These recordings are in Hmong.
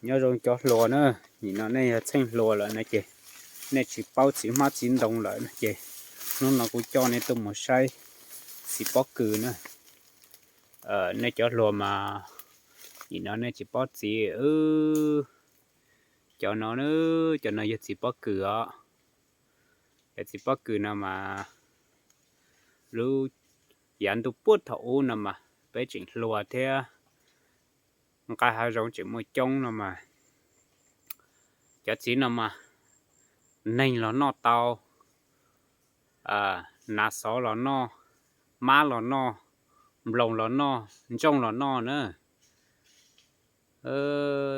Nyob zoo cov hluas na, nim no nej yog txheej hluas lawm no ces nej tsis paub txiv hmab txiv ntoo lawm no ces hnub no kuv coj nej tuaj mus saib txiv pob kws na. Nej cov hluas mas nim no nej tsis paub txiv, cov no, cov no yog txiv pob kws os. Cov txiv pob kws no mas lub yav ntuj puag thaum ub no mas peb tseem hluas thiab nqaij hav zoov tseem muaj coob no mas cov txiv no mas neeg los noj tau, nas xov los noj, mab los noj, nploos los noj, ntsooj los noj na.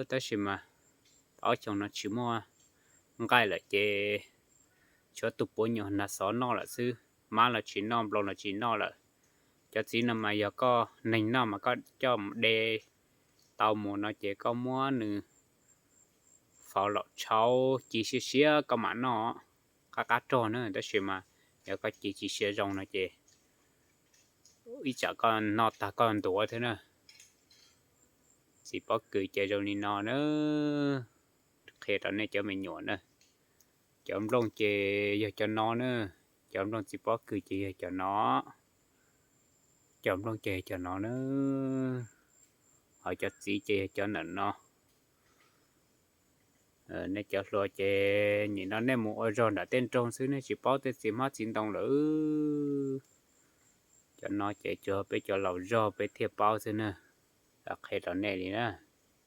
Tab sis mas ob xyoo no tsis muaj nqaij lawm ces tshuav tus puav nyuam nas xov noj lawm xwb, mab los tsis noj, nploos los tsis noj lawm. Cov txiv no mas yog koj neeg noj mas koj coj mus de tau mus no ces koj muab nws faus los tshauv ci siab siab koj mam noj, qab qab rog na. Tab sis mas yog koj ci tsis siab zoo no ces ib tsam koj noj tag koj ntuav thiab na. Txiv pob kws ces zoo li no na, qhia rau nej cov me nyuam na. Cov nplooj ces yog cov no na, cov nplooj txiv pob kws ces yog cov no, cov nplooj ces yog cov no na, ho cov txiv ces yog cov ntawm no. Nej cov hluas ces nim no nej mus ua zog nram tej nroog xwb, nej tsis paub tej txiv hmab txiv ntoo lawm. Cov no ces tsuas peb cov laus zog peb thiaj paub xwb na, qhia rau nej li na.